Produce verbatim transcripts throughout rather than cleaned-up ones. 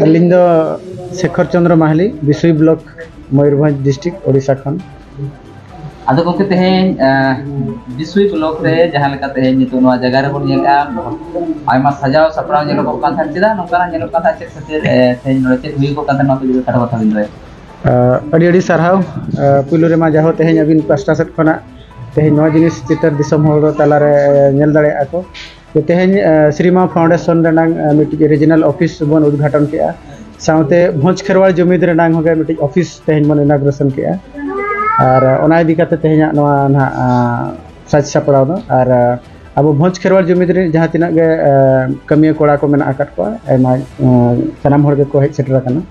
ᱟᱹᱞᱤᱧ ᱫᱚ ᱥᱮᱠᱷᱚᱨ ᱪᱚᱸᱫᱽᱨᱚ ᱢᱟᱦᱟᱞᱤ, ᱵᱤᱥᱩᱭ block, Mayurbhanj district, Odisha ᱠᱷᱚᱱ᱾ ᱟᱫᱚ ᱜᱚᱢᱠᱮ, ᱛᱮᱦᱮᱧ ᱵᱤᱥᱩᱭ ᱵᱞᱚᱠ ᱨᱮ ᱡᱟᱦᱟᱸ ᱞᱮᱠᱟ ᱛᱮᱦᱮᱧ ᱱᱤᱛᱚᱜ ᱱᱚᱣᱟ ᱡᱟᱭᱜᱟ ᱨᱮᱵᱚᱱ ᱧᱮᱞᱮᱫᱼᱟ, ᱟᱭᱢᱟ ᱥᱟᱡᱟᱣ ᱥᱟᱯᱲᱟᱣ ᱧᱮᱞᱚᱜᱚᱜ ᱠᱟᱱ ᱛᱟᱦᱮᱸᱫ, ᱪᱮᱫᱟᱜ ᱱᱚᱝᱠᱟᱱᱟᱜ ᱧᱮᱞᱚᱜ ᱠᱟᱱ ᱛᱟᱦᱮᱸᱫ? ᱪᱮᱫ ᱠᱷᱟᱹᱛᱤᱨ ᱛᱮᱦᱮᱧ ᱱᱚᱰᱮ ᱪᱮᱫ ᱦᱩᱭᱩᱜᱚᱜ ᱠᱟᱱ ᱛᱟᱦᱮᱸᱫ, ᱱᱚᱣᱟ ᱠᱚ ᱤᱫᱤ ᱠᱟᱛᱮ ᱠᱷᱟᱴᱚ ᱠᱟᱛᱷᱟ ᱵᱤᱱ ᱞᱟᱹᱭᱟ? ᱟᱹᱰᱤ ᱟᱹᱰᱤ ᱥᱟᱨᱦᱟᱣ᱾ ᱯᱩᱭᱞᱩ ᱨᱮᱢᱟ ᱡᱟᱦᱳ ᱛᱮᱦᱮᱧ ᱟᱹᱵᱤᱱ ᱯᱟᱥᱴᱟ ᱥᱮᱫ ᱠᱷᱚᱱᱟᱜ ᱛᱮᱦᱮᱧ ᱱᱚᱣᱟ ᱡᱤᱱᱤᱥ ᱪᱤᱛᱟᱹᱨ ᱫᱤᱥᱚᱢ ᱦᱚᱲ ᱛᱟᱞᱟᱨᱮ ᱧᱮᱞ ᱫᱟᱲᱮᱭᱟᱜᱼᱟ ᱠᱚ᱾ ᱛᱮᱦᱮᱧ ᱥᱨᱤᱢᱟ ᱯᱷᱟᱣᱩᱱᱰᱮᱥᱚᱱ ᱨᱮᱱᱟᱝ ᱢᱤᱫᱴᱤᱡ ᱨᱤᱡᱤᱱᱟᱞ ᱚᱯᱷᱤᱥ ᱵᱚᱱ ᱩᱫᱽᱜᱷᱟᱴᱚᱱ ᱠᱮᱜᱼᱟ, ᱥᱟᱶᱛᱮ ᱵᱷᱚᱸᱡᱽ ᱠᱷᱮᱨᱣᱟᱲ ᱡᱩᱢᱤᱫ ᱨᱮᱱᱟᱝ ᱦᱚᱸ ᱢᱤᱫᱴᱤᱡ ᱚᱯᱷᱤᱥ ᱛᱮᱦᱮᱧ ᱵᱚᱱ ᱤᱱᱟᱜᱨᱮᱥᱚᱱ ᱠᱮᱜᱼᱟ᱾ ᱟᱨ ᱚᱱᱟ ᱤᱫᱤ ᱠᱟᱛᱮ ᱛᱮᱦᱮᱧᱟᱜ ᱱᱚᱣᱟ ᱱᱟᱦᱟᱜ ᱥᱟᱡᱽ ᱥᱟᱯᱲᱟᱣ ᱫᱚ᱾ ᱟᱨ ᱟᱵᱚ ᱵᱷᱚᱸᱡᱽ ᱠᱷᱮᱨᱣᱟᱲ ᱡᱩᱢᱤᱫ ᱨᱮ ᱡᱟᱦᱟᱸ ᱛᱤᱱᱟᱹᱜ ᱜᱮ ᱠᱟᱹᱢᱤᱭᱟᱹ ᱠᱚᱲᱟ ᱠᱚ ᱢᱮᱱᱟᱜ ᱟᱠᱟᱫ ᱠᱚᱣᱟ, ᱟᱭᱢᱟ ᱥᱟᱱᱟᱢ ᱦᱚᱲ ᱜᱮᱠᱚ ᱦᱮᱡ ᱥᱮᱴᱮᱨ ᱟᱠᱟᱱᱟ᱾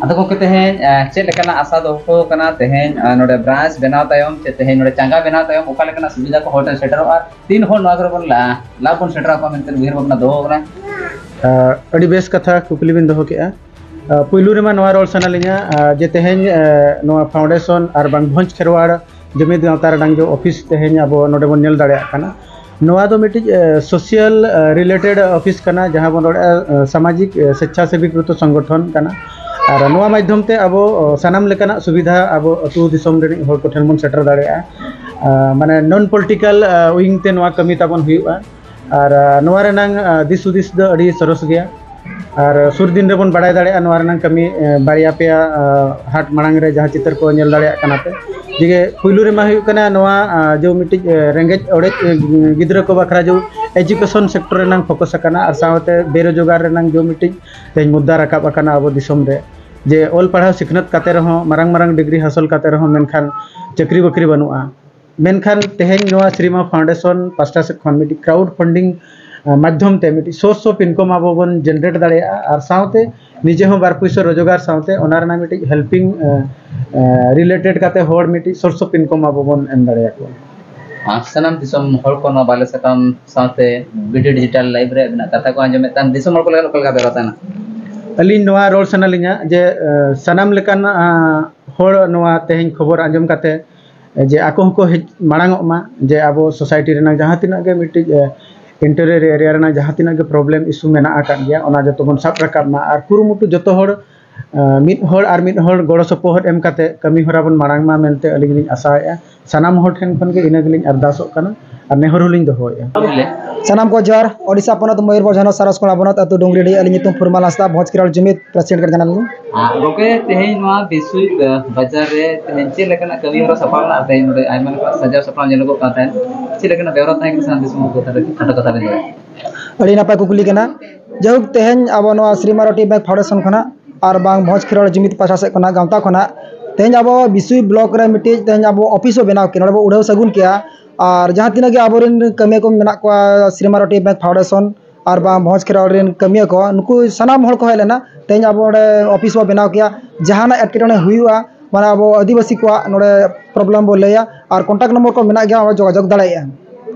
ᱟᱫᱚ ᱜᱚᱢᱠᱮ, ᱛᱮᱦᱮᱧ ᱪᱮᱫ ᱞᱮᱠᱟᱱᱟᱜ ᱟᱥᱟ ᱫᱚᱦᱚ ᱠᱟᱱᱟ? ᱛᱮᱦᱮᱧ ᱱᱚᱰᱮ ᱵᱨᱟᱧᱪ ᱵᱮᱱᱟᱣ ᱛᱟᱭᱚᱢ ᱥᱮ ᱛᱮᱦᱮᱧ ᱱᱚᱰᱮ ᱪᱟᱸᱜᱟ ᱵᱮᱱᱟᱣ ᱛᱟᱭᱚᱢ ᱚᱠᱟ ᱞᱮᱠᱟᱱᱟᱜ ᱥᱩᱵᱤᱫᱷᱟ ᱠᱚ ᱦᱚᱲ ᱴᱷᱮᱱ ᱥᱮᱴᱮᱨᱚᱜᱼᱟ? ᱛᱤᱱ ᱦᱚᱲ ᱱᱚᱣᱟ ᱠᱚᱨᱮ ᱵᱚᱱ ᱞᱟ- ᱞᱟᱵᱷ ᱵᱚᱱ ᱥᱮᱴᱮᱨ ᱟᱠᱚᱣᱟ ᱢᱮᱱᱛᱮ ᱩᱭᱦᱟᱹᱨ ᱵᱷᱟᱵᱽᱱᱟ ᱫᱚᱦᱚ ᱟᱠᱟᱱᱟ? ᱟᱹᱰᱤ ᱵᱮᱥ ᱠᱟᱛᱷᱟ ᱠᱩᱠᱞᱤ ᱵᱤᱱ ᱫᱚᱦᱚ ᱠᱮᱜᱼᱟ᱾ ᱯᱩᱭᱞᱩ ᱨᱮᱢᱟ ᱱᱚᱣᱟ ᱨᱚᱲ ᱥᱟᱱᱟ ᱞᱤᱧᱟ ᱡᱮ ᱛᱮᱦᱮᱧ ᱱᱚᱣᱟ ᱯᱷᱟᱣᱩᱱᱰᱮᱥᱚᱱ ᱟᱨ ᱵᱟᱝ ᱵᱷᱚᱸᱡᱽ ᱠᱷᱮᱨᱣᱟᱲ ᱡᱩᱢᱤᱫ ᱜᱟᱶᱛᱟ ᱨᱮᱱᱟᱝ ᱡᱮ ᱚᱯᱷᱤᱥ ᱛᱮᱦᱮᱧ ᱟᱵᱚ ᱱᱚᱰᱮ ᱵᱚᱱ ᱧᱮᱞ ᱫᱟᱲᱮᱭᱟᱜ ᱠᱟᱱᱟ, ᱱᱚᱣᱟ ᱫᱚ ᱢᱤᱫᱴᱤᱡ ᱥᱳᱥᱤᱭᱟᱞ ᱨᱤᱞᱮᱴᱮᱰ ᱚᱯᱷᱤᱥ ᱠᱟᱱᱟ, ᱡᱟᱦᱟᱸ ᱵᱚᱱ ᱨᱚᱲᱮᱫᱼᱟ ᱥᱟᱢᱟᱡᱤᱠ ᱥᱮᱪᱪᱷᱟᱥᱮᱵᱤ ᱜᱨᱩᱯᱛᱚ ᱥᱚᱝᱜᱚᱴᱷᱚᱱ ᱠᱟᱱᱟ᱾ ᱟᱨ ᱱᱚᱣᱟ ᱢᱟᱫᱽᱫᱷᱚᱢ ᱛᱮ ᱟᱵᱚ ᱥᱟᱱᱟᱢ ᱞᱮᱠᱟᱱᱟᱜ ᱥᱩᱵᱤᱫᱷᱟ ᱟᱵᱚ ᱟᱹᱛᱩ ᱫᱤᱥᱚᱢ ᱨᱤᱱᱤᱡ ᱦᱚᱲ ᱠᱚᱴᱷᱮᱱ ᱵᱚᱱ ᱥᱮᱴᱮᱨ ᱫᱟᱲᱮᱭᱟᱜᱼᱟ᱾ ᱢᱟᱱᱮ ᱱᱚᱱ ᱯᱚᱞᱤᱴᱤᱠᱟᱞ ᱣᱤᱝ ᱛᱮ ᱱᱚᱣᱟ ᱠᱟᱹᱢᱤ ᱛᱟᱵᱚᱱ ᱦᱩᱭᱩᱜᱼᱟ᱾ ᱟᱨ ᱱᱚᱣᱟ ᱨᱮᱱᱟᱝ ᱫᱤᱥ ᱦᱩᱫᱤᱥ ᱫᱚ ᱟᱹᱰᱤ ᱥᱚᱨᱚᱥ ᱜᱮᱭᱟ᱾ ᱟᱨ ᱥᱩᱨ ᱫᱤᱱ ᱨᱮᱵᱚᱱ ᱵᱟᱲᱟᱭ ᱫᱟᱲᱮᱭᱟᱜᱼᱟ ᱱᱚᱣᱟ ᱨᱮᱱᱟᱝ ᱠᱟᱹᱢᱤ᱾ ᱵᱟᱨᱭᱟ ᱯᱮᱭᱟ ᱦᱟᱴ ᱢᱟᱲᱟᱝ ᱨᱮ ᱡᱟᱦᱟᱸ ᱪᱤᱛᱟᱹᱨ ᱠᱚ ᱧᱮᱞ ᱫᱟᱲᱮᱭᱟᱜ ᱠᱟᱱᱟ ᱯᱮ, ᱡᱮ ᱯᱩᱭᱞᱩ ᱨᱮᱢᱟ ᱦᱩᱭᱩᱜ ᱠᱟᱱᱟ ᱱᱚᱣᱟ ᱡᱮ ᱢᱤᱫᱴᱤᱡ ᱨᱮᱸᱜᱮᱡ ᱚᱲᱮᱡ ᱜᱤᱫᱽᱨᱟᱹ ᱠᱚ ᱵᱟᱠᱷᱨᱟ ᱡᱮ ᱮᱡᱩᱠᱮᱥᱚᱱ ᱥᱮᱠᱴᱚᱨ ᱨᱮᱱᱟᱝ ᱯᱷᱳᱠᱟᱥ ᱟᱠᱟᱱᱟ, ᱟᱨ ᱥᱟᱶᱛᱮ ᱵᱮᱨᱳᱡᱽᱜᱟᱨ ᱨᱮᱱᱟᱝ ᱡᱮ ᱢᱤᱫᱴᱤᱡ ᱛᱮᱦᱮᱧ ᱢᱩᱫᱽᱫᱟ ᱨᱟᱠᱟᱵ ᱟᱠᱟᱱᱟ ᱟᱵᱚ ᱫᱤᱥᱚᱢ ᱨᱮ, ᱡᱮ ᱚᱞ ᱯᱟᱲᱦᱟᱣ ᱥᱤᱠᱷᱱᱟᱹᱛ ᱠᱟᱛᱮ ᱨᱮᱦᱚᱸ, ᱢᱟᱨᱟᱝ ᱢᱟᱨᱟᱝ ᱰᱤᱜᱽᱨᱤ ᱦᱟᱥᱚᱞ ᱠᱟᱛᱮ ᱨᱮᱦᱚᱸ ᱢᱮᱱᱠᱷᱟᱱ ᱪᱟᱹᱠᱨᱤ ᱵᱟᱹᱠᱨᱤ ᱵᱟᱹᱱᱩᱜᱼᱟ᱾ ᱢᱮᱱᱠᱷᱟᱱ ᱛᱮᱦᱮᱧ ᱱᱚᱣᱟ ᱥᱨᱤᱢᱟ ᱯᱷᱟᱣᱩᱱᱰᱮᱥᱚᱱ ᱯᱟᱥᱴᱟ ᱥᱮᱫ ᱠᱷᱚᱱ ᱢᱤᱫᱴᱤᱡ ᱠᱨᱟᱣᱩᱰ ᱯᱷᱟᱱᱰᱤᱝ ᱢᱟᱫᱽᱫᱷᱚᱢ ᱛᱮ ᱢᱤᱫᱴᱤᱡ ᱥᱳᱨᱥ ᱚᱯᱷ ᱤᱱᱠᱟᱢ ᱟᱵᱚ ᱵᱚᱱ ᱡᱮᱱᱟᱨᱮᱴ ᱫᱟᱲᱮᱭᱟᱜᱼᱟ, ᱟᱨ ᱥᱟᱶᱛᱮ ᱱᱤᱡᱮ ᱦᱚᱸ ᱵᱟᱨ ᱯᱩᱭᱥᱟᱹ ᱨᱳᱡᱽᱜᱟᱨ ᱥᱟᱶᱛᱮ ᱚᱱᱟ ᱨᱮᱱᱟᱜ ᱢᱤᱫᱴᱤᱡ ᱦᱮᱞᱯᱤᱝ ᱨᱤᱞᱮᱴᱮᱰ ᱠᱟᱛᱮ ᱦᱚᱲ ᱢᱤᱫᱴᱤᱡ ᱥᱳᱨᱥ ᱚᱯᱷ ᱤᱱᱠᱟᱢ ᱟᱵᱚ ᱵᱚᱱ ᱮᱢ ᱫᱟᱲᱮᱭᱟᱠᱚᱣᱟ᱾ ᱟᱨ ᱥᱟᱱᱟᱢ ᱫᱤᱥᱚᱢ ᱦᱚᱲ ᱠᱚ ᱱᱚᱣᱟ ᱵᱟᱞᱮ ᱥᱟᱠᱟᱢ ᱥᱟᱶᱛᱮ ᱵᱤᱰᱤ ᱰᱤᱡᱤᱴᱟᱞ ᱞᱟᱭᱤᱵᱷ ᱨᱮ ᱟᱹᱵᱤᱱᱟᱜ ᱠᱟᱛᱷᱟ ᱠᱚ ᱟᱸᱡᱚᱢᱮᱫ ᱠᱟᱱ ᱫᱤᱥᱚᱢ ᱦᱚᱲ ᱠᱚ ᱞᱟᱹᱜᱤᱫ ᱚᱠᱟ ᱞᱮᱠᱟ ᱵᱮᱣᱨᱟ ᱛᱟᱦᱮᱱᱟ? ᱟᱹᱞᱤᱧ ᱱᱚᱣᱟ ᱨᱚᱲ ᱥᱟᱱᱟ ᱞᱤᱧᱟ ᱡᱮ ᱥᱟᱱᱟᱢ ᱞᱮᱠᱟᱱ ᱦᱚᱲ ᱱᱚᱣᱟ ᱛᱮᱦᱮᱧ ᱠᱷᱚᱵᱚᱨ ᱟᱸᱡᱚᱢ ᱠᱟᱛᱮ ᱡᱮ ᱟᱠᱚ ᱦᱚᱸᱠᱚ ᱦᱮᱡ ᱢᱟᱲᱟᱝ ᱚᱜ ᱢᱟ, ᱡᱮ ᱟᱵᱚ ᱥᱳᱥᱟᱭᱴᱤ ᱨᱮᱱᱟᱜ ᱡᱟᱦᱟᱸ ᱛᱤᱱᱟᱹᱜ ᱜᱮ ᱢᱤᱫᱴᱤᱡ ᱤᱱᱴᱮᱨᱤᱭᱚᱨ ᱮᱨᱤᱭᱟ ᱨᱮᱱᱟᱜ ᱡᱟᱦᱟᱸ ᱛᱤᱱᱟᱹᱜ ᱜᱮ ᱯᱨᱚᱵᱞᱮᱢ ᱤᱥᱩ ᱢᱮᱱᱟᱜ ᱟᱠᱟᱫ ᱜᱮᱭᱟ, ᱚᱱᱟ ᱡᱚᱛᱚ ᱵᱚᱱ ᱥᱟᱵ ᱨᱟᱠᱟᱵ ᱢᱟ ᱟᱨ ᱠᱩᱨᱩᱢᱩᱴᱩ ᱡᱚᱛᱚ ᱦᱚᱲ ᱢᱤᱫ ᱦᱚᱲ ᱟᱨ ᱢᱤᱫ ᱦᱚᱲ ᱜᱚᱲᱚ ᱥᱚᱯᱚᱦᱚᱫ ᱮᱢ ᱠᱟᱛᱮ ᱠᱟᱹᱢᱤ ᱦᱚᱨᱟ ᱵᱚᱱ ᱢᱟᱲᱟᱝ ᱢᱟ ᱢᱮᱱᱛᱮ ᱟᱹᱞᱤᱧ ᱞᱤᱧ ᱟᱥᱟᱭᱮᱫᱼᱟ᱾ ᱥᱟᱱᱟᱢ ᱦᱚᱲ ᱴᱷᱮᱱ ᱠᱷᱚᱱ ᱜᱮ ᱤᱱᱟᱹ ᱜᱮᱞᱤᱧ ᱟᱨᱫᱟᱥᱚᱜ ᱠᱟᱱᱟ ᱟᱨ ᱱᱮᱦᱚᱨ ᱦᱚᱸᱞᱤᱧ ᱫᱚᱦᱚᱭᱮᱫᱼᱟ᱾ ᱥᱟᱱᱟᱢ ᱠᱚ ᱡᱚᱦᱟᱨ᱾ ᱳᱰᱤᱥᱟ ᱯᱚᱱᱚᱛ ᱢᱚᱭᱩᱨᱵᱷᱚᱸᱡᱽ ᱦᱚᱱᱚᱛ ᱥᱟᱨᱟᱥᱠᱚᱲᱟ ᱵᱚᱱᱚᱛ ᱟᱹᱛᱩ ᱰᱩᱝᱜᱽᱨᱤᱰᱤ, ᱟᱹᱞᱤᱧ ᱧᱩᱛᱩᱢ ᱯᱷᱩᱨᱢᱟᱞ ᱦᱟᱸᱥᱫᱟ, ᱵᱷᱚᱸᱡᱽ ᱠᱷᱮᱨᱣᱟᱲ ᱡᱩᱢᱤᱫ ᱯᱨᱮᱥᱤᱰᱮᱱᱴ ᱠᱟᱱᱟᱞᱤᱧ᱾ ᱟᱨ ᱜᱚᱢᱠᱮ, ᱛᱮᱦᱮᱧ ᱱᱚᱣᱟ ᱵᱤᱥᱩᱭ ᱵᱟᱡᱟᱨ ᱨᱮ ᱛᱮᱦᱮᱧ ᱪᱮᱫ ᱞᱮᱠᱟᱱᱟᱜ ᱠᱟᱹᱢᱤ ᱦᱚᱨᱟ ᱥᱟᱯᱲᱟᱣ ᱞᱮᱱᱟ? ᱛᱮᱦᱮᱧ ᱱᱚᱰᱮ ᱟᱭᱢᱟ ᱞᱮᱠᱟᱱᱟᱜ ᱥᱟᱡᱟᱣ ᱥᱟᱯᱲᱟᱣ ᱧᱮᱞᱚᱜᱚᱜ ᱠᱟᱱ ᱛᱟᱦᱮᱸᱫ᱾ ᱪᱮᱫ ᱞᱮᱠᱟᱱᱟᱜ ᱵᱮᱣᱨᱟ ᱛᱟᱦᱮᱸ ᱠᱟᱱᱟ ᱥᱟᱱᱟᱢ ᱫᱤᱥᱚᱢ ᱦᱚᱲ ᱠᱚ ᱛᱟᱦᱚᱞᱮ ᱠᱷᱟᱴᱚ ᱠᱟᱛᱷᱟ ᱞᱟᱹᱭ ᱫᱟᱲᱮᱭᱟᱜᱼᱟ? ᱟᱹᱰᱤ ᱱᱟᱯᱟᱭ ᱠᱩᱠᱞᱤ ᱠᱟᱱᱟ᱾ ᱡᱟᱭᱦᱳᱠ, ᱛᱮᱦᱮᱧ ᱟᱵᱚ ᱱᱚᱣᱟ ᱥᱨᱤᱢᱟᱨᱚᱛᱤ ᱵᱮᱝᱠ ᱯᱷᱟᱣᱩᱱᱰᱮᱥᱚᱱ ᱠᱷᱚᱱᱟᱜ ᱟᱨ ᱵᱟᱝ ᱵᱷᱚᱸᱡᱽ ᱠᱷᱮᱨᱣᱟᱲ ᱡᱩᱢᱤᱫ ᱯᱟᱦᱴᱟ ᱥᱮᱫ ᱠᱷᱚᱱᱟᱜ, ᱜᱟᱶᱛᱟ ᱠᱷᱚᱱᱟᱜ ᱛᱮᱦᱮᱧ ᱟᱵᱚ ᱵᱤᱥᱩᱭ ᱵᱞᱚᱠ ᱨᱮ ᱢᱤᱫᱴᱤᱡ ᱛᱮᱦᱮᱧ ᱟᱵᱚ ᱚᱯᱷᱤᱥ ᱵᱚ ᱵᱮᱱᱟᱣ ᱠᱮᱫᱟ, ᱱᱚᱰᱮ ᱵᱚ ᱩᱰᱷᱟᱹᱣ ᱥᱟᱹᱜᱩᱱ ᱠᱮᱜᱼᱟ᱾ ᱟᱨ ᱡᱟᱦᱟᱸ ᱛᱤᱱᱟᱹᱜ ᱜᱮ ᱟᱵᱚᱨᱮᱱ ᱠᱟᱹᱢᱤᱭᱟᱹ ᱠᱚ ᱢᱮᱱᱟᱜ ᱠᱚᱣᱟ, ᱥᱨᱤᱢᱟᱨᱚᱛᱤ ᱵᱮᱝᱠ ᱯᱷᱟᱣᱩᱱᱰᱮᱥᱚᱱ ᱟᱨ ᱵᱟᱝ ᱵᱷᱚᱸᱡᱽ ᱠᱷᱮᱨᱣᱟᱲ ᱨᱮᱱ ᱠᱟᱹᱢᱤᱭᱟᱹ ᱠᱚ, ᱱᱩᱠᱩ ᱥᱟᱱᱟᱢ ᱦᱚᱲ ᱠᱚ ᱦᱮᱡ ᱞᱮᱱᱟ᱾ ᱛᱮᱦᱮᱧ ᱟᱵᱚ ᱱᱚᱰᱮ ᱚᱯᱷᱤᱥ ᱵᱚ ᱵᱮᱱᱟᱣ ᱠᱮᱜᱼᱟ᱾ ᱡᱟᱦᱟᱱᱟᱜ ᱮᱴᱠᱮᱴᱚᱬᱮ ᱦᱩᱭᱩᱜᱼᱟ, ᱢᱟᱱᱮ ᱟᱵᱚ ᱟᱹᱫᱤᱵᱟᱹᱥᱤ ᱠᱚᱣᱟᱜ ᱱᱚᱰᱮ ᱯᱨᱚᱵᱞᱮᱢ ᱵᱚ ᱞᱟᱹᱭᱟ ᱟᱨ ᱠᱚᱱᱴᱟᱠᱴ ᱱᱚᱢᱵᱚᱨ ᱠᱚ ᱢᱮᱱᱟᱜ ᱜᱮᱭᱟ, ᱚᱸᱰᱮ ᱡᱳᱜᱟᱡᱳᱜᱽ ᱫᱟᱲᱮᱭᱟᱜᱼᱟ᱾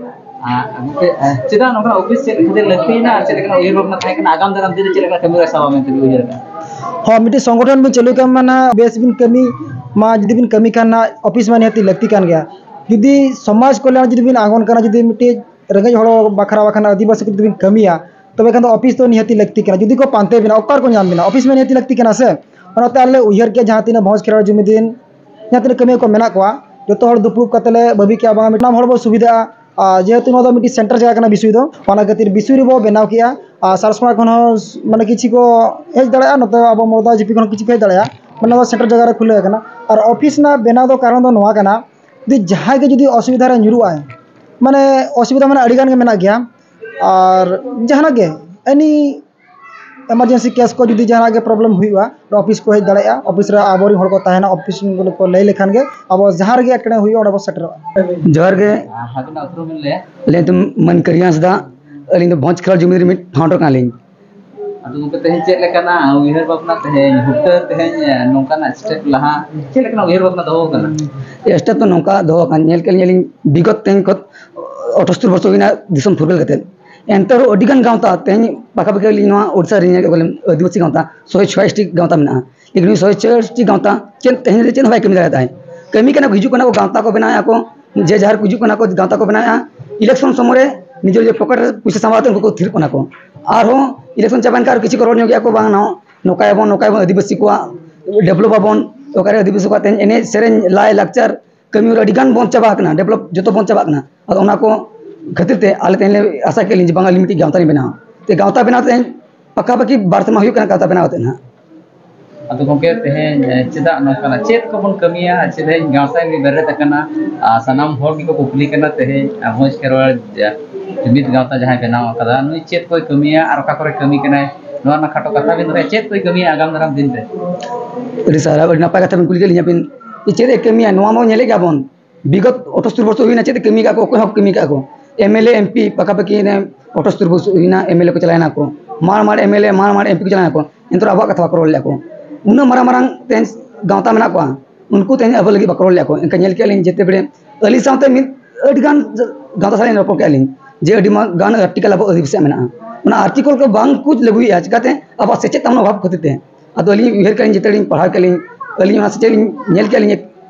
ᱟᱨ ᱜᱚᱢᱠᱮ, ᱪᱮᱫᱟᱜ ᱱᱚᱝᱠᱟᱱᱟᱜ ᱚᱯᱷᱤᱥ ᱪᱮᱫ ᱠᱷᱟᱹᱛᱤᱨ ᱞᱟᱹᱠᱛᱤᱭᱮᱱᱟ ᱟᱨ ᱪᱮᱫ ᱞᱮᱠᱟᱱᱟᱜ ᱩᱭᱦᱟᱹᱨ ᱵᱷᱟᱵᱽᱱᱟ ᱛᱟᱦᱮᱸ ᱠᱟᱱᱟ ᱟᱜᱟᱢ ᱫᱟᱨᱟᱢ ᱫᱤᱱ ᱨᱮ ᱪᱮᱫ ᱞᱮᱠᱟ ᱠᱟᱹᱢᱤ ᱨᱮ ᱥᱟᱵᱟ ᱢᱮᱱᱛᱮ ᱵᱤᱱ ᱩᱭᱦᱟᱹᱨ ᱮᱫᱟ? ᱦᱚᱸ, ᱢᱤᱫᱴᱤᱡ ᱥᱚᱝᱜᱚᱴᱷᱚᱱ ᱵᱤᱱ ᱪᱟᱹᱞᱩᱭ ᱠᱷᱟᱱ ᱢᱟᱱᱮ ᱵᱮᱥ ᱵᱤᱱ ᱠᱟᱹᱢᱤ ᱢᱟ, ᱡᱩᱫᱤ ᱵᱤᱱ ᱠᱟᱹᱢᱤ ᱠᱷᱟᱱ ᱱᱟᱜ ᱚᱯᱷᱤᱥ ᱢᱟ ᱱᱤᱦᱟᱹᱛᱤ ᱞᱟᱹᱠᱛᱤ ᱠᱟᱱ ᱜᱮᱭᱟ᱾ ᱡᱩᱫᱤ ᱥᱚᱢᱟᱡᱽ ᱠᱚᱞᱭᱟᱱ ᱡᱩᱫᱤ ᱵᱤᱱ ᱟᱬᱜᱚᱱ ᱠᱟᱱᱟ, ᱡᱩᱫᱤ ᱢᱤᱫᱴᱤᱡ ᱨᱮᱸᱜᱮᱡ ᱦᱚᱲ ᱵᱟᱠᱷᱨᱟ ᱵᱟᱠᱷᱟᱱ ᱟᱹᱫᱤᱵᱟᱹᱥᱤ ᱠᱚ ᱡᱩᱫᱤ ᱵᱤᱱ ᱠᱟᱹᱢᱤᱭᱟ, ᱛᱚᱵᱮ ᱠᱷᱟᱱ ᱫᱚ ᱚᱯᱷᱤᱥ ᱫᱚ ᱱᱤᱦᱟᱹᱛᱤ ᱞᱟᱹᱠᱛᱤ ᱠᱟᱱᱟ᱾ ᱡᱩᱫᱤ ᱠᱚ ᱯᱟᱱᱛᱮ ᱵᱮᱱᱟ, ᱚᱠᱟ ᱨᱮᱠᱚ ᱧᱟᱢ ᱵᱮᱱᱟ? ᱚᱯᱷᱤᱥ ᱢᱟ ᱱᱤᱦᱟᱹᱛᱤ ᱞᱟᱹᱠᱛᱤ ᱠᱟᱱᱟ ᱥᱮ᱾ ᱚᱱᱟᱛᱮ ᱟᱞᱮ ᱞᱮ ᱩᱭᱦᱟᱹᱨ ᱠᱮᱜᱼᱟ, ᱡᱟᱦᱟᱸ ᱛᱤᱱᱟᱹᱜ ᱵᱷᱚᱸᱡᱽ ᱠᱷᱮᱨᱣᱟᱲ ᱡᱩᱢᱤᱫᱤᱱ ᱡᱟᱦᱟᱸ ᱛᱤᱱᱟᱹᱜ ᱠᱟᱹᱢᱤᱭᱟᱹ ᱠᱚ ᱢᱮᱱᱟᱜ ᱠᱚᱣᱟ, ᱡᱚᱛᱚ ᱦᱚᱲ ᱫᱩᱯᱲᱩᱵ ᱠᱟᱛᱮ ᱞᱮ ᱵᱷᱟᱹᱵᱤ ᱠᱮᱜᱼᱟ, ᱵᱟᱝ ᱢᱤᱫᱴᱟᱝ ᱦᱚᱲ ᱵᱚ ᱥᱩᱵᱤᱫᱷᱟᱜᱼᱟ᱾ ᱟᱨ ᱡᱮᱦᱮᱛᱩ ᱱᱚᱣᱟ ᱫᱚ ᱢᱤᱫᱴᱤᱡ ᱥᱮᱱᱴᱟᱨ ᱡᱟᱭᱜᱟ ᱠᱟᱱᱟ ᱵᱤᱥᱩᱭ ᱫᱚ, ᱚᱱᱟ ᱠᱷᱟᱹᱛᱤᱨ ᱵᱤᱥᱩᱭ ᱨᱮᱵᱚ ᱵᱮᱱᱟᱣ ᱠᱮᱜᱼᱟ᱾ ᱟᱨ ᱥᱟᱨᱥᱠᱚᱲᱟ ᱠᱷᱚᱱ ᱦᱚᱸ ᱢᱟᱱᱮ ᱠᱤᱪᱷᱩ ᱠᱚ ᱦᱮᱡ ᱫᱟᱲᱮᱭᱟᱜᱼᱟ, ᱱᱚᱛᱮ ᱟᱵᱚ ᱢᱚᱲᱫᱟ ᱡᱤᱯᱤ ᱠᱷᱚᱱ ᱦᱚᱸ ᱠᱤᱪᱷᱩ ᱠᱚ ᱦᱮᱡ ᱫᱟᱲᱮᱭᱟᱜᱼᱟ᱾ ᱢᱟᱱᱮ ᱱᱚᱣᱟ ᱥᱮᱱᱴᱟᱨ ᱡᱟᱭᱜᱟ ᱨᱮ ᱠᱷᱩᱞᱟᱹᱣ ᱟᱠᱟᱱᱟ᱾ ᱟᱨ ᱚᱯᱷᱤᱥ ᱨᱮᱱᱟᱜ ᱵᱮᱱᱟᱣ ᱫᱚ ᱠᱟᱨᱚᱱ ᱫᱚ ᱱᱚᱣᱟ ᱠᱟᱱᱟ, ᱡᱩᱫᱤ ᱡᱟᱦᱟᱸᱭ ᱜᱮ ᱡᱩᱫᱤ ᱚᱥᱩᱵᱤᱫᱷᱟ ᱨᱮ ᱧᱩᱨᱩᱜ ᱟᱭ, ᱢᱟᱱᱮ ᱚᱥᱩᱵᱤᱫᱷᱟ ᱢᱟᱱᱮ ᱟᱹᱰᱤ ᱜᱟᱱ ᱜᱮ ᱢᱮᱱᱟᱜ ᱜᱮᱭᱟ, ᱟᱨ ᱡᱟᱦᱟᱱᱟᱜ ᱜᱮ ᱮᱱᱤ ᱮᱢᱟᱨᱡᱮᱱᱥᱤ ᱠᱮᱥ ᱠᱚ ᱡᱩᱫᱤ ᱡᱟᱦᱟᱱᱟᱜ ᱜᱮ ᱯᱨᱚᱵᱞᱮᱢ ᱦᱩᱭᱩᱜᱼᱟ, ᱚᱯᱷᱤᱥ ᱠᱚ ᱦᱮᱡ ᱫᱟᱲᱮᱭᱟᱜᱼᱟ᱾ ᱚᱯᱷᱤᱥ ᱨᱮ ᱟᱵᱚᱨᱮᱱ ᱦᱚᱲ ᱠᱚ ᱛᱟᱦᱮᱱᱟ, ᱚᱯᱷᱤᱥ ᱠᱚ ᱞᱟᱹᱭ ᱞᱮᱠᱷᱟᱱ ᱜᱮ ᱟᱵᱚ ᱡᱟᱦᱟᱸ ᱨᱮᱜᱮ ᱮᱴᱠᱮᱴᱚᱬᱮ ᱦᱩᱭᱩᱜᱼᱟ, ᱚᱸᱰᱮ ᱵᱚ ᱥᱮᱴᱮᱨᱚᱜᱼᱟ᱾ ᱡᱚᱦᱟᱨ ᱜᱮ᱾ ᱟᱹᱵᱤᱱᱟᱜ ᱩᱯᱨᱩᱢ ᱵᱤᱱ ᱞᱟᱹᱭᱟ? ᱟᱹᱞᱤᱧ ᱧᱩᱛᱩᱢ ᱢᱟᱹᱱ ᱠᱟᱹᱨᱤ ᱦᱟᱸᱥᱫᱟ᱾ ᱟᱹᱞᱤᱧ ᱫᱚ ᱵᱷᱚᱸᱡᱽ ᱠᱷᱮᱨᱣᱟᱲ ᱡᱩᱢᱤᱫ ᱨᱤᱱᱤᱡ ᱯᱷᱟᱣᱩᱱᱰᱟᱨ ᱠᱟᱱᱟᱞᱤᱧ᱾ ᱟᱫᱚ ᱜᱚᱢᱠᱮ, ᱛᱮᱦᱮᱧ ᱪᱮᱫ ᱞᱮᱠᱟᱱᱟᱜ ᱩᱭᱦᱟᱹᱨ ᱵᱷᱟᱵᱽᱱᱟ ᱛᱮᱦᱮᱧ ᱦᱩᱴᱟᱹ ᱛᱮᱦᱮᱧ ᱱᱚᱝᱠᱟᱱᱟᱜ ᱥᱴᱮᱯ ᱞᱟᱦᱟ ᱪᱮᱫ ᱞᱮᱠᱟᱱᱟᱜ ᱩᱭᱦᱟᱹᱨ ᱵᱷᱟᱵᱽᱱᱟ ᱫᱚᱦᱚ ᱟᱠᱟᱱᱟ? ᱥᱴᱮᱯ ᱫᱚ ᱱᱚᱝᱠᱟ ᱫᱚᱦᱚ ᱟᱠᱟᱱ, ᱧᱮᱞ ᱠᱮᱫ ᱞᱤᱧᱟᱹᱞᱤᱧ ᱵᱤᱜᱚᱛ ᱛᱮᱦᱮᱧ ᱠᱷᱚᱱ ᱟᱴᱷᱟᱛᱛᱳᱨ ᱵᱚᱪᱷᱚᱨ ᱦᱩᱭᱱᱟ ᱫᱤᱥᱚᱢ ᱯᱷᱩᱨᱜᱟᱹᱞ ᱠᱟᱛᱮᱫ᱾ ᱮᱱᱛᱮ ᱨᱮᱦᱚᱸ ᱟᱹᱰᱤᱜᱟᱱ ᱜᱟᱶᱛᱟ ᱛᱮᱦᱮᱧ ᱯᱟᱠᱟᱯᱟᱠᱤ ᱟᱹᱞᱤᱧ ᱱᱚᱣᱟ ᱳᱰᱤᱥᱟ ᱨᱮ ᱧᱮᱞ ᱠᱮᱫ ᱠᱚᱣᱟᱞᱤᱧ ᱟᱹᱫᱤᱵᱟᱹᱥᱤ ᱜᱟᱶᱛᱟ ᱥᱚᱭ ᱪᱷᱚᱭᱟᱥᱤ ᱜᱟᱶᱛᱟ ᱢᱮᱱᱟᱜᱼᱟ᱾ ᱞᱮᱠᱤᱱ ᱩᱱᱤ ᱥᱚᱭ ᱪᱷᱚᱭᱟᱥᱤ ᱜᱟᱶᱛᱟ ᱪᱮᱫ ᱛᱮᱦᱮᱧ ᱨᱮ ᱪᱮᱫ ᱦᱚᱸ ᱵᱟᱭ ᱠᱟᱹᱢᱤ ᱫᱟᱲᱮᱭᱟᱜ ᱛᱟᱦᱮᱸᱫ᱾ ᱠᱟᱹᱢᱤ ᱠᱟᱱᱟ ᱠᱚ, ᱦᱤᱡᱩᱜ ᱠᱟᱱᱟ ᱠᱚ, ᱜᱟᱶᱛᱟ ᱠᱚ ᱵᱮᱱᱟᱣᱮᱫᱼᱟ ᱠᱚ, ᱡᱮ ᱡᱟᱦᱟᱨ ᱠᱚ ᱦᱤᱡᱩᱜ ᱠᱟᱱᱟ ᱠᱚ, ᱜᱟᱶᱛᱟ ᱠᱚ ᱵᱮᱱᱟᱣᱮᱫᱼᱟ᱾ ᱤᱞᱮᱠᱥᱚᱱ ᱥᱚᱢᱚᱭ ᱨᱮ ᱱᱤᱡᱮᱨ ᱱᱤᱡᱮᱨ ᱯᱚᱠᱮᱴ ᱨᱮ ᱯᱚᱭᱥᱟ ᱥᱟᱢᱵᱟᱣ ᱠᱟᱛᱮ ᱩᱱᱠᱩ ᱠᱚ ᱛᱷᱤᱨᱚᱜ ᱠᱟᱱᱟ ᱠᱚ᱾ ᱟᱨᱦᱚᱸ ᱤᱞᱮᱠᱥᱚᱱ ᱪᱟᱵᱟᱭᱮᱱ ᱠᱷᱟᱱ ᱟᱨ ᱠᱤᱪᱷᱩ ᱠᱚ ᱨᱚᱲ ᱧᱚᱜ ᱜᱮᱭᱟ ᱠᱚ, ᱵᱟᱝ ᱱᱚ-, ᱱᱚᱝᱠᱟᱭᱟᱵᱚᱱ, ᱱᱚᱝᱠᱟᱭᱟᱵᱚᱱ, ᱟᱹᱫᱤᱵᱟᱹᱥᱤ ᱠᱚᱣᱟᱜ ᱰᱮᱵᱷᱞᱚᱯ ᱟᱵᱚᱱ, ᱚᱠᱟᱨᱮ ᱟᱹᱫᱤᱵᱟᱹᱥᱤ ᱠᱚᱣᱟᱜ ᱛᱮᱦᱮᱧ ᱮᱱᱮᱡ ᱥᱮᱨᱮᱧ ᱞᱟᱭ ᱞᱟᱠᱪᱟᱨ ᱠᱟᱹᱢᱤ ᱦᱚᱨᱟ ᱟᱹᱰᱤ ᱜᱟᱱ ᱵᱚᱱ ᱪᱟᱵᱟ ᱟᱠᱟᱱᱟ, ᱰᱮᱵᱷᱞᱚᱯ ᱡᱚᱛᱚ ᱵᱚᱱ ᱪᱟᱵᱟᱜ ᱠᱟᱱᱟ᱾ ᱟᱫᱚ ᱚᱱᱟ ᱠᱚ ᱠᱷᱟᱹᱛᱤᱨ ᱛᱮ ᱟᱞᱮ ᱛᱮᱦᱮᱧ ᱞᱮ ᱟᱥᱟ ᱠᱮᱫ ᱞᱤᱧ ᱡᱮ ᱵᱟᱝ ᱟᱹᱞᱤᱧ ᱢᱤᱫᱴᱤᱡ ᱜᱟᱶᱛᱟ ᱞᱤᱧ ᱵᱮᱱᱟᱣᱟ᱾ ᱛᱮ ᱜᱟᱶᱛᱟ ᱵᱮᱱᱟᱣ ᱛᱮᱦᱮᱧ ᱯᱟᱠᱟᱯᱟᱠᱤ ᱵᱟᱨ ᱥᱮᱨᱢᱟ ᱦᱩᱭᱩᱜ ᱠᱟᱱᱟ ᱜᱟᱶᱛᱟ ᱵᱮᱱᱟᱣ ᱠᱟᱛᱮ ᱱᱟᱦᱟᱜ᱾ ᱟᱫᱚ ᱜᱚᱢᱠᱮ, ᱛᱮᱦᱮᱧ, ᱮ, ᱪᱮᱫᱟᱜ ᱱᱚᱝᱠᱟᱱᱟ? ᱪᱮᱫ ᱠᱚᱵᱚᱱ ᱠᱟᱹᱢᱤᱭᱟ? ᱟᱨ ᱛᱮᱦᱮᱧ ᱜᱟᱶᱛᱟ ᱜᱮ ᱵᱮᱨᱮᱫ ᱟᱠᱟᱱᱟ᱾ ᱟᱨ ᱥᱟᱱᱟᱢ ᱦᱚᱲ ᱜᱮᱠᱚ ᱠᱩᱠᱞᱤ ᱠᱟᱱᱟ ᱛᱮᱦᱮᱧ, ᱟᱨ ᱢᱚᱡᱽ ᱠᱷᱮᱨᱣᱟᱲ, ᱡᱟ-, ᱡᱩᱢᱤᱫ ᱜᱟᱶᱛᱟ ᱡᱟᱦᱟᱸᱭ ᱵᱮᱱᱟᱣ ᱟᱠᱟᱫᱟ, ᱱᱩᱭ ᱪᱮᱫ ᱠᱚᱭ ᱠᱟᱹᱢᱤᱭᱟ ᱟᱨ ᱚᱠᱟ ᱠᱚᱨᱮ ᱠᱟᱹᱢᱤ ᱠᱟᱱᱟᱭ? ᱱᱚᱣᱟ ᱨᱮᱱᱟᱜ ᱠᱷᱟᱴᱚ ᱠᱟᱛᱷᱟ ᱵᱤᱱ ᱫᱚᱦᱚᱭᱟ, ᱪᱮᱫ ᱠᱚᱭ ᱠᱟᱹᱢᱤᱭᱟ ᱟᱜᱟᱢ ᱫᱟᱨᱟᱢ ᱫᱤᱱ ᱨᱮ? ᱟᱹᱰᱤ ᱥᱟᱨᱦᱟᱣ, ᱟᱹᱰᱤ ᱱᱟᱯᱟᱭ ᱠᱟᱛᱷᱟ ᱵᱤᱱ ᱠᱩᱞᱤ ᱠᱮᱫ ᱞᱤᱧᱟ ᱵᱤᱱ᱾ ᱡᱮ ᱪᱮᱫ ᱮ ᱠᱟᱹᱢᱤᱭᱟ, ᱱᱚᱣᱟ ᱢᱟ ᱧᱮᱞᱮᱫ ᱜᱮᱭᱟ ᱵᱚᱱ᱾ ᱵᱤᱜᱚᱛ ᱟᱴᱷᱟᱥᱴᱤ ᱵᱚᱪᱷᱚᱨ ᱦᱩᱭᱱᱟ, ᱪᱮᱫ ᱮ ᱠᱟᱹᱢᱤ ᱠᱟᱜ ᱠᱚ? ᱚᱠᱚᱭ ᱦᱚᱸ ᱠᱟᱹᱢᱤ ᱠᱟᱜ ᱠᱚ᱾ M L A, M P ᱯᱟᱠᱟᱯᱟᱠᱤ ᱟᱴᱷᱟᱥᱴᱤ ᱵᱚᱪᱷᱚᱨ ᱦᱩᱭᱱᱟ, ᱮᱢ ᱮᱞ ᱮ ᱠᱚ ᱪᱟᱞᱟᱣᱮᱱᱟ ᱠᱚ, ᱢᱟᱲ ᱢᱟᱲ M L A, ᱢᱟᱲ ᱢᱟᱲ M P ᱠᱚ ᱪᱟᱞᱟᱣᱮᱱᱟ ᱠᱚ, ᱮᱱᱛᱮ ᱨᱮᱦᱚᱸ ᱟᱵᱚᱣᱟᱜ ᱠᱟᱛᱷᱟ ᱵᱟᱠᱚ ᱨᱚᱲ ᱞᱮᱫᱼᱟ ᱠᱚ᱾ ᱩᱱᱟᱹᱜ ᱢᱟᱨᱟᱝ ᱢᱟᱨᱟᱝ ᱛᱮᱦᱮᱧ ᱜᱟᱶᱛᱟ ᱢᱮᱱᱟᱜ ᱠᱚᱣᱟ, ᱩᱱᱠᱩ ᱛᱮᱦᱮᱧ ᱟᱵᱚ ᱞᱟᱹᱜᱤᱫ ᱵᱟᱠᱚ ᱨᱚᱲ ᱞᱮᱫᱼᱟ ᱠᱚ᱾ ᱮᱱᱠᱷᱟᱱ ᱧᱮᱞ ᱠᱮᱫᱼᱟ ᱞᱤᱧ ᱡᱮᱛᱮ ᱵᱮᱲᱮ ᱟᱹᱞᱤᱧ ᱥᱟᱶᱛᱮ ᱢᱤᱫ ᱟᱹᱰᱤ ᱜᱟᱱ ᱜᱟᱶᱛᱟ ᱥᱟᱞᱟᱜ ᱞᱤᱧ ᱨᱚᱯᱚᱲ ᱠᱮᱫᱼᱟ ᱞᱤᱧ ᱡᱮ ᱟᱹᱰᱤ ᱢᱟ-, ᱜᱟᱱ ᱟᱨᱴᱤᱠᱮᱞ ᱟᱵᱚ ᱟᱹᱫᱤᱵᱟᱹᱥᱤᱭᱟᱜ ᱢᱮᱱᱟᱜᱼᱟ, ᱚᱱᱟ ᱟᱨᱴᱤᱠᱮᱞ ᱠᱚ ᱵᱟᱝ ᱠᱚ ᱞᱟᱹᱜᱩᱭᱮᱫᱼᱟ᱾ ᱪᱤᱠᱟᱹᱛᱮ? ᱟᱵᱚᱣᱟᱜ ᱥᱮᱪᱮᱫ ᱛᱟᱵᱚᱱ ᱚᱵᱷᱟᱵᱽ ᱠᱷᱟᱹᱛᱤᱨ ᱛᱮ᱾ ᱟᱫᱚ ᱟᱹᱞᱤᱧ ᱩᱭᱦᱟᱹᱨ ᱠᱮᱫᱼᱟ ᱞᱤᱧ, ᱡᱮᱛᱮ ᱞᱤᱧ ᱯᱟᱲᱦᱟᱣ ᱠᱮᱫᱼᱟ ᱞᱤᱧ, ᱟᱹᱞᱤᱧ ᱚᱱᱟ ᱥᱮᱪᱮᱫ ᱞᱤᱧ ᱧᱮᱞ ᱠᱮᱫᱼᱟ ᱞᱤᱧ,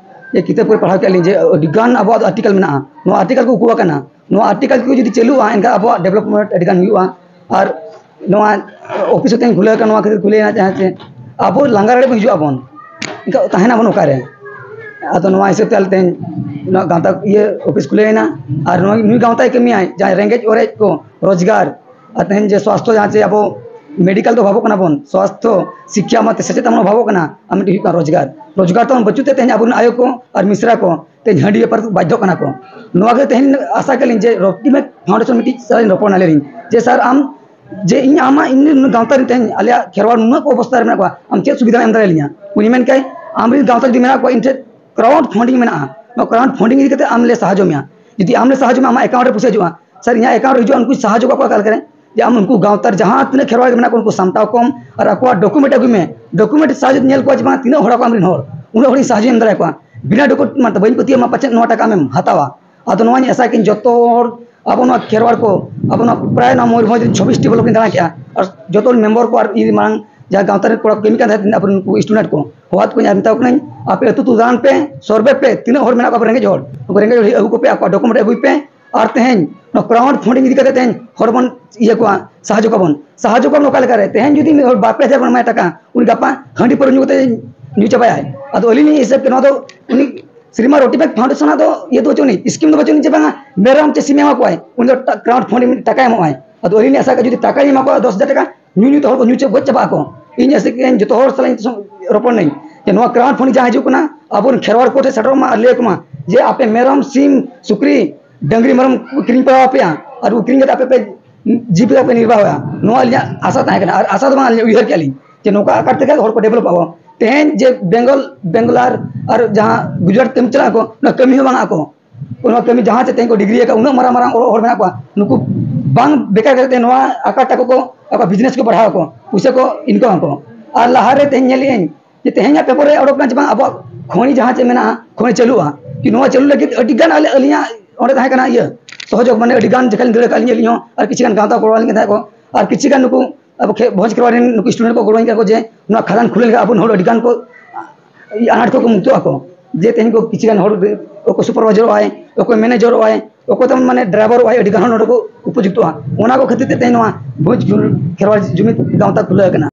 ᱡᱮ ᱠᱤᱛᱟᱹᱵ ᱠᱚᱨᱮ ᱯᱟᱲᱦᱟᱣ ᱠᱮᱫᱼᱟ ᱞᱤᱧ ᱡᱮ ᱟᱹᱰᱤ ᱜᱟᱱ ᱟᱵᱚᱣᱟᱜ ᱫᱚ ᱟᱨᱴᱤᱠᱮᱞ ᱢᱮᱱᱟᱜᱼᱟ, ᱱᱚᱣᱟ ᱟᱨᱴᱤᱠᱮᱞ ᱠᱚ ᱩᱠᱩ ᱟᱠᱟᱱᱟ, ᱱᱚᱣᱟ ᱟᱨᱴᱤᱠᱮᱞ ᱠᱚ ᱡᱩᱫᱤ ᱪᱟᱹᱞᱩᱜᱼᱟ ᱮᱱᱠᱷᱟᱱ ᱟᱵᱚᱣᱟᱜ ᱰᱮᱵᱷᱞᱚᱯᱢᱮᱱᱴ ᱟᱹᱰᱤ ᱜᱟᱱ ᱦᱩᱭᱩᱜᱼᱟ᱾ ᱟᱨ ᱱᱚᱣᱟ ᱚᱯᱷᱤᱥ ᱦᱚᱸ ᱛᱮᱦᱮᱧ ᱠᱷᱩᱞᱟᱹᱣ ᱟᱠᱟᱱᱟ, ᱱᱚᱣᱟ ᱠᱷᱟᱹᱛᱤᱨ ᱠᱷᱩᱞᱟᱹᱣ ᱮᱱᱟ ᱡᱟᱦᱟᱸ ᱪᱮ ᱟᱵᱚ ᱞᱟᱸᱜᱟ ᱨᱮ ᱵᱚᱱ ᱦᱤᱡᱩᱜ ᱟᱵᱚᱱ, ᱮᱱᱠᱷᱟᱱ ᱛᱟᱦᱮᱱᱟᱵᱚᱱ ᱚᱠᱟᱨᱮ? ᱟᱫᱚ ᱱᱚᱣᱟ ᱦᱤᱥᱟᱹᱵ ᱛᱮ ᱟᱞᱮ ᱛᱮᱦᱮᱧ ᱱᱚᱣᱟ ᱜᱟᱶᱛᱟ ᱤᱭᱟᱹ ᱚᱯᱷᱤᱥ ᱠᱷᱩᱞᱟᱹᱣ ᱮᱱᱟ᱾ ᱟᱨ ᱱᱚᱣᱟ ᱱᱩᱭ ᱜᱟᱶᱛᱟᱭ ᱠᱟᱹᱢᱤᱭᱟᱭ ᱡᱟᱦᱟᱸᱭ ᱨᱮᱸᱜᱮᱡ ᱚᱨᱮᱡ ᱠᱚ ᱨᱳᱡᱽᱜᱟᱨ, ᱟᱨ ᱛᱮᱦᱮᱧ ᱡᱮ ᱥᱣᱟᱥᱛᱷᱚ ᱡᱟᱦᱟᱸ ᱪᱮ ᱟᱵᱚ ᱢᱮᱰᱤᱠᱮᱞ ᱫᱚ ᱚᱵᱷᱟᱵᱚᱜ ᱠᱟᱱᱟ ᱵᱚᱱ, ᱥᱣᱟᱥᱛᱷᱚ ᱥᱤᱠᱠᱷᱟ ᱢᱟᱛᱮ ᱥᱮᱪᱮᱫ ᱛᱟᱵᱚᱱ ᱚᱵᱷᱟᱵᱚᱜ ᱠᱟᱱᱟ, ᱟᱨ ᱢᱤᱫᱴᱤᱡ ᱦᱩᱭᱩᱜ ᱠᱟᱱᱟ ᱨᱳᱡᱽᱜᱟᱨ᱾ ᱨᱳᱡᱽᱜᱟᱨ ᱛᱟᱵᱚᱱ ᱵᱟᱹᱪᱩᱜ ᱛᱮ ᱛᱮᱦᱮᱧ ᱟᱵᱚᱨᱮᱱ ᱟᱭᱳ ᱠᱚ ᱟᱨ ᱢᱤᱥᱨᱟ ᱠᱚ ᱛᱮᱦᱮᱧ ᱦᱟᱺᱰᱤ ᱵᱮᱯᱟᱨ ᱛᱮᱠᱚ ᱵᱟᱫᱽᱫᱷᱚᱜ ᱠᱟᱱᱟ ᱠᱚ᱾ ᱱᱚᱣᱟ ᱜᱮ ᱛᱮᱦᱮᱧ ᱟᱥᱟ ᱠᱟᱜ ᱞᱤᱧ ᱡᱮ ᱨᱚᱯᱴᱤᱢᱮᱠ ᱯᱷᱟᱣᱩᱱᱰᱮᱥᱚᱱ ᱢᱤᱫᱴᱤᱡ ᱥᱟᱞᱟᱜ ᱞᱤᱧ ᱨᱚᱯᱚᱲ ᱱᱟᱞᱮ ᱞᱤᱧ ᱡᱮ ᱥᱟᱨ ᱟᱢ ᱡᱮ ᱤᱧ ᱟᱢᱟᱜ ᱤᱧ ᱜᱟᱶᱛᱟ ᱨᱮ ᱛᱮᱦᱮᱧ ᱟᱞᱮᱭᱟᱜ ᱠᱷᱮᱨᱣᱟᱲ ᱱᱩᱱᱟᱹᱜ ᱚᱵᱚᱥᱛᱟ ᱨᱮ ᱢᱮᱱᱟᱜ ᱠᱚᱣᱟ, ᱟᱢ ᱪᱮᱫ ᱥᱩᱵᱤᱫᱷᱟᱢ ᱮᱢ ᱫᱟᱲᱮᱭᱟᱞᱤᱧᱟ? ᱩᱱᱤ ᱢᱮᱱ ᱠᱟᱭ, ᱟᱢᱨᱮᱱ ᱜᱟᱶᱛᱟ ᱡᱩᱫᱤ ᱢᱮᱱᱟᱜ ᱠᱚᱣᱟ, ᱤᱧ ᱴᱷᱮᱱ ᱠᱨᱟᱣᱩᱰ ᱯᱷᱟᱱᱰᱤᱝ ᱢᱮᱱᱟᱜᱼᱟ, ᱱᱚᱣᱟ ᱠᱨᱟᱣᱩᱰ ᱯᱷᱟᱱᱰᱤᱝ ᱤᱫᱤ ᱠᱟᱛᱮ ᱟᱢ ᱞᱮ ᱥᱟᱦᱟᱡᱽᱡᱚ ᱢᱮᱭᱟ᱾ ᱡᱩᱫᱤ ᱟᱢ ᱞᱮ ᱥᱟᱦᱟᱡᱽᱡᱚ ᱢᱮᱭᱟ, ᱟᱢᱟᱜ ᱮᱠᱟᱣᱩᱱᱴ ᱨᱮ ᱯᱚᱭᱥᱟ ᱦᱤᱡᱩᱜᱼᱟ᱾ ᱥᱟᱨ, ᱤᱧᱟᱹᱜ ᱮᱠᱟᱣᱩᱱᱴ ᱨᱮ ᱦᱤᱡᱩᱜᱼᱟ, ᱩᱱᱠᱩ ᱥᱟᱦᱟᱡᱽᱡᱚ ᱠᱚᱣᱟ ᱠᱚ ᱚᱠᱟ ᱞᱮᱠᱟᱨᱮ? ᱡᱮ ᱟᱢ ᱩᱱᱠᱩ ᱜᱟᱶᱛᱟ ᱨᱮ ᱡᱟᱦᱟᱸ ᱛᱤᱱᱟᱹᱜ ᱠᱷᱮᱨᱣᱟᱲ ᱜᱮ ᱢᱮᱱᱟᱜ ᱠᱚᱣᱟ, ᱩᱱᱠᱩ ᱥᱟᱢᱴᱟᱣ ᱠᱚᱢ ᱟᱨ ᱟᱠᱚᱣᱟᱜ ᱰᱚᱠᱩᱢᱮᱱᱴ ᱟᱹᱜᱩᱭ ᱢᱮ᱾ ᱰᱚᱠᱩᱢᱮᱱᱴ ᱥᱟᱦᱟᱡᱽᱡᱚ ᱧᱮᱞ ᱠᱚᱣᱟ ᱡᱮ ᱵᱟᱝ ᱛᱤᱱᱟᱹᱜ ᱦᱚᱲ ᱟᱠᱚ ᱟᱢᱨᱮᱱ ᱦᱚᱲ, ᱩᱱᱟᱹᱜ ᱦᱚᱲᱤᱧ ᱥᱟᱦᱟᱡᱽᱡᱚᱧ ᱮᱢ ᱫᱟᱲᱮᱭᱟᱠᱚᱣᱟ᱾ ᱵᱤᱱᱟᱹ ᱰᱚᱠᱩᱢᱮᱱᱴ ᱢᱟᱱᱮ ᱵᱟᱹᱧ ᱯᱟᱹᱛᱭᱟᱹᱜ ᱢᱟ ᱯᱟᱪᱮᱫ ᱱᱚᱣᱟ ᱴᱟᱠᱟ ᱟᱢᱮᱢ ᱦᱟᱛᱟᱣᱟ᱾ ᱟᱫᱚ ᱱᱚᱣᱟᱧ ᱟᱥᱟᱭ ᱠᱤᱧ ᱡᱚᱛᱚ ᱦᱚᱲ ᱟᱵᱚ ᱱᱚᱣᱟ ᱠᱷᱮᱨᱣᱟᱲ ᱠᱚ, ᱟᱵᱚ ᱱᱚᱣᱟ ᱯᱨᱟᱭ ᱱᱚᱣᱟ ᱢᱚᱭᱩᱨᱵᱷᱚᱸᱡᱽ ᱨᱮ ᱪᱷᱚᱵᱵᱤᱥ ᱴᱤ ᱵᱞᱚᱠ ᱨᱤᱧ ᱫᱟᱬᱟ ᱠᱮᱜᱼᱟ, ᱟᱨ ᱡᱚᱛᱚ ᱢᱮᱢᱵᱚᱨ ᱠᱚ ᱟᱨ ᱤᱧ ᱢᱟᱲᱟᱝ ᱡᱟᱦᱟᱸ ᱜᱟᱶᱛᱟ ᱨᱮ ᱠᱚᱲᱟ ᱠᱚ ᱠᱟᱹᱢᱤ ᱠᱟᱱ ᱛᱟᱦᱮᱸᱫ, ᱟᱵᱚ ᱱᱩᱠᱩ ᱥᱴᱩᱰᱮᱱᱴ ᱠᱚ ᱦᱚᱦᱚ ᱟᱫ ᱠᱚᱣᱟᱧ ᱟᱨ ᱢᱮᱛᱟ ᱠᱚ ᱠᱟᱹᱱᱟᱹᱧ, ᱟᱯᱮ ᱟᱹᱛᱩ ᱟᱹᱛᱩ ᱫᱟᱬᱟᱱ ᱯᱮ, ᱥᱚᱨᱵᱷᱮ ᱯᱮ, ᱛᱤᱱᱟᱹᱜ ᱦᱚᱲ ᱢᱮᱱᱟᱜ ᱠᱚᱣᱟ ᱟᱵᱚ ᱨᱮᱸᱜᱮᱡ ᱦᱚᱲ, ᱩᱱᱠᱩ ᱨᱮᱸᱜᱮᱡ ᱦᱚᱲ ᱟᱹᱜᱩ ᱠᱚᱯᱮ, ᱟᱠᱚᱣᱟᱜ ᱰᱚᱠᱩᱢᱮᱱᱴ ᱟᱹᱜᱩᱭ ᱯᱮ, ᱟᱨ ᱛᱮᱦᱮᱧ ᱱᱚᱣᱟ ᱠᱨᱟᱣᱩᱰ ᱯᱷᱟᱱᱰᱤᱝ ᱤᱫᱤ ᱠᱟᱛᱮ ᱛᱮᱦᱮᱧ ᱦᱚᱲ ᱵᱚᱱ ᱤᱭᱟᱹ ᱠᱚᱣᱟ, ᱥᱟᱦᱟᱡᱽᱡᱚ ᱠᱚᱣᱟ ᱵᱚᱱ᱾ ᱥᱟᱦᱟᱡᱽᱡᱚ ᱠᱚᱣᱟ ᱵᱚᱱ ᱚᱠᱟ ᱞᱮᱠᱟᱨᱮ? ᱛᱮᱦᱮᱧ ᱡᱩᱫᱤ ᱢᱤᱫ ᱦᱚᱲ ᱵᱟᱨ ᱯᱮ ᱦᱟᱡᱟᱨ ᱵᱚᱱ ᱮᱢᱟᱭ ᱴᱟᱠᱟ, ᱩᱱᱤ ᱜᱟᱯᱟ ᱦᱟᱺᱰᱤ ᱯᱟᱹᱣᱨᱟᱹ ᱧᱩ ᱠᱟᱛᱮ ᱧᱩ ᱪᱟᱵᱟᱭᱟᱭ᱾ ᱟᱫᱚ ᱟᱹᱞᱤᱧ ᱞᱤᱧ ᱦᱤᱥᱟᱹᱵ ᱛᱮ ᱱᱚᱣᱟ ᱫᱚ ᱩᱱᱤ ᱥᱨᱤᱢᱟᱱ ᱨᱳᱴᱤ ᱵᱮᱜᱽ ᱯᱷᱟᱣᱩᱱᱰᱮᱥᱚᱱ ᱟᱜ ᱫᱚ ᱤᱭᱟᱹ ᱫᱚ ᱵᱟᱹᱪᱩᱜ ᱟᱹᱱᱤᱡ, ᱥᱠᱤᱢ ᱫᱚ ᱵᱟᱹᱪᱩᱜ ᱟᱹᱱᱤᱡ ᱡᱮ ᱵᱟᱝᱟ ᱢᱮᱨᱚᱢ ᱪᱮ ᱥᱤᱢᱮ ᱮᱢᱟ ᱠᱚᱣᱟᱭ, ᱩᱱᱤ ᱫᱚ ᱠᱨᱟᱣᱩᱰ ᱯᱷᱟᱱᱰᱤᱝ ᱴᱟᱠᱟᱭ ᱮᱢᱚᱜᱼᱟᱭ᱾ ᱟᱫᱚ ᱟᱹᱞᱤᱧ ᱞᱤᱧ ᱟᱥᱟ ᱠᱟᱜᱼᱟ ᱡᱩᱫᱤ ᱴᱟᱠᱟᱭ ᱮᱢᱟ ᱠᱚᱣᱟ ᱫᱚᱥ ᱦᱟᱡᱟᱨ ᱴᱟᱠᱟ, ᱧᱩ ᱧᱩ ᱛᱮ ᱦᱚᱲ ᱠᱚ ᱧᱩ ᱪᱮ ᱜᱚᱡ ᱪᱟᱵᱟᱜ ᱟᱠᱚ᱾ ᱤᱧ ᱟᱥᱟ ᱠᱟᱜ ᱟᱹᱧ ᱡᱚᱛᱚ ᱦᱚᱲ ᱥᱟᱞᱟᱜ ᱤᱧ ᱨᱚᱯᱚᱲ ᱱᱟᱹᱧ ᱡᱮ ᱱᱚᱣᱟ ᱠᱨᱟᱣᱩᱰ ᱯᱷᱟᱱᱰᱤᱝ ᱡᱟᱦᱟᱸ ᱦᱤᱡᱩᱜ ᱠᱟᱱᱟ, ᱟᱵᱚᱨᱮᱱ ᱠᱷᱮᱨᱣᱟᱲ ᱠᱚ ᱴᱷᱮᱱ ᱥᱮᱴᱮᱨᱚᱜ ᱢᱟ ᱟᱨ ᱞᱟᱹᱭ ᱟᱠᱚ ᱢᱟ ᱡᱮ ᱟᱯᱮ ᱢᱮᱨᱚᱢ, ᱥᱤᱢ, ᱥᱩᱠᱨᱤ, ᱰᱟᱹᱝᱨᱤ, ᱢᱮᱨᱚᱢ ᱠᱚ ᱠᱤᱨᱤᱧ ᱯᱟᱲᱟᱣ ᱟᱯᱮᱭᱟ ᱟᱨ ᱠᱤᱨᱤᱧ ᱠᱟᱛᱮ ᱟᱯᱮ ᱯᱮ ᱡᱤᱵᱤᱠᱟ ᱯᱮ ᱱᱤᱨᱵᱟᱦᱚᱭᱟ᱾ ᱱᱚᱣᱟ ᱟᱹᱞᱤᱧᱟᱜ ᱟᱥᱟ ᱛᱟᱦᱮᱸ ᱠᱟᱱᱟ ᱟᱨ ᱟᱥᱟ ᱫᱚ ᱵᱟᱝ, ᱟᱹᱞᱤᱧ ᱩᱭᱦᱟᱹᱨ ᱠᱮᱜᱼᱟ ᱞᱤᱧ ᱡᱮ ᱱᱚᱝᱠᱟ ᱟᱠᱟᱨ ᱛᱮᱜᱮ ᱦᱚᱲ ᱠᱚ ᱰᱮᱵᱷᱞᱚᱯ ᱟᱵᱚ᱾ ᱛᱮᱦᱮᱧ ᱡᱮ ᱵᱮᱝᱜᱚᱞ, ᱵᱮᱝᱜᱟᱞᱳᱨ ᱟᱨ ᱡᱟᱦᱟᱸ ᱜᱩᱡᱽᱨᱟᱴ ᱠᱟᱹᱢᱤ ᱪᱟᱞᱟᱜ ᱟᱠᱚ, ᱚᱱᱟ ᱠᱟᱹᱢᱤ ᱦᱚᱸ ᱵᱟᱝ ᱟᱠᱚ᱾ ᱱᱚᱣᱟ ᱠᱟᱹᱢᱤ ᱡᱟᱦᱟᱸ ᱪᱮᱫ ᱛᱮᱦᱮᱧ ᱠᱚ ᱰᱤᱜᱽᱨᱤ ᱟᱠᱟᱫ, ᱩᱱᱟᱹᱜ ᱢᱟᱨᱟᱝ ᱢᱟᱨᱟᱝ ᱦᱚᱲ ᱢᱮᱱᱟᱜ ᱠᱚᱣᱟ, ᱱᱩᱠᱩ ᱵᱟᱝ ᱵᱮᱠᱟᱨ ᱠᱟᱛᱮ ᱱᱚᱣᱟ ᱟᱠᱟᱨ ᱴᱟᱠᱟ ᱠᱚ ᱟᱠᱚᱣᱟᱜ ᱵᱤᱡᱽᱱᱮᱥ ᱠᱚ ᱵᱟᱲᱦᱟᱣ ᱟᱠᱚ, ᱯᱩᱭᱥᱟᱹ ᱠᱚ ᱤᱱᱠᱟᱢ ᱟᱠᱚ᱾ ᱟᱨ ᱞᱟᱦᱟᱨᱮ ᱛᱮᱦᱮᱧ ᱧᱮᱞᱮᱫ ᱟᱹᱧ ᱡᱮ ᱛᱮᱦᱮᱧᱟᱜ ᱯᱮᱯᱟᱨ ᱨᱮ ᱚᱰᱚᱠ ᱠᱟᱱᱟ ᱡᱮ ᱵᱟᱝ ᱟᱵᱚᱣᱟᱜ ᱠᱷᱚᱱᱤ ᱡᱟᱦᱟᱸ ᱪᱮᱫ ᱢᱮᱱᱟᱜᱼᱟ, ᱠᱷᱚᱱᱤ ᱪᱟᱹᱞᱩᱜᱼᱟ᱾ ᱠᱤ ᱱᱚᱣᱟ ᱪᱟᱹᱞᱩ ᱞᱟᱹᱜᱤᱫ ᱟᱹᱰᱤ ᱜᱟᱱ ᱟᱞᱮ, ᱟᱹᱞᱤᱧᱟᱜ ᱚᱸᱰᱮ ᱛᱟᱦᱮᱸ ᱠᱟᱱᱟ ᱤᱭᱟᱹ ᱥᱚᱦᱚᱡᱳᱜᱽ, ᱢᱟᱱᱮ ᱟᱹᱰᱤ ᱜᱟᱱ ᱡᱮᱠᱷᱟᱱ ᱞᱤᱧ ᱫᱟᱹᱲ ᱟᱠᱟᱫ ᱞᱤᱧ ᱟᱹᱞᱤᱧ ᱦᱚᱸ, ᱟᱨ ᱠᱤᱪᱷᱩ ᱜᱟᱱ ᱜᱟᱶᱛᱟ ᱠᱚ ᱜᱚᱲᱚ ᱟᱹᱞᱤᱧ ᱠᱟᱱ ᱛᱟᱦᱮᱸ ᱠᱚ, ᱟᱨ ᱠᱤᱪᱷᱩ ᱜᱟᱱ ᱱᱩᱠᱩ ᱟᱵᱚ ᱠᱷᱮ-, ᱵᱷᱚᱸᱡᱽ ᱠᱷᱮᱨᱣᱟᱲ ᱨᱮᱱ ᱱᱩᱠᱩ ᱥᱴᱩᱰᱮᱱᱴ ᱠᱚ ᱜᱚᱲᱚ ᱟᱹᱧ ᱠᱟᱱᱟ ᱠᱚ ᱡᱮ ᱱᱚᱣᱟ ᱠᱷᱟᱫᱟᱱ ᱠᱷᱩᱞᱟᱹᱣ ᱞᱮᱠᱷᱟᱱ ᱟᱵᱚ ᱦᱚᱲ ᱟᱹᱰᱤ ᱜᱟᱱ ᱠᱚ ᱟᱱᱟᱴ ᱠᱷᱚᱱ ᱠᱚ ᱢᱩᱠᱛᱚᱜ ᱟᱠᱚ᱾ ᱡᱮ ᱛᱮᱦᱮᱧ ᱠᱚ ᱠᱤᱪᱷᱩ ᱜᱟᱱ ᱦᱚᱲ, ᱚᱠᱚᱭ ᱥᱩᱯᱟᱨᱵᱷᱟᱭᱡᱟᱨᱚᱜ ᱟᱭ, ᱚᱠᱚᱭ ᱢᱮᱱᱮᱡᱟᱨᱚᱜ ᱟᱭ, ᱚᱠᱚᱭ ᱛᱟᱵᱚᱱ ᱢᱟᱱᱮ ᱰᱨᱟᱭᱵᱷᱟᱨᱚᱜ ᱟᱭ, ᱟᱹᱰᱤ ᱜᱟᱱ ᱦᱚᱲ ᱱᱚᱰᱮ ᱠᱚ ᱩᱯᱚᱡᱩᱠᱛᱚᱜᱼᱟ᱾ ᱚᱱᱟ ᱠᱚ ᱠᱷᱟᱹᱛᱤᱨ ᱛᱮ ᱛᱮᱦᱮᱧ ᱱᱚᱣᱟ ᱵᱷᱚᱸᱡᱽ ᱠᱷᱮᱨᱣᱟᱲ ᱡᱩᱢᱤᱫ ᱜᱟᱶᱛᱟ ᱠᱷᱩᱞᱟᱹᱣ ᱟᱠᱟᱱᱟ᱾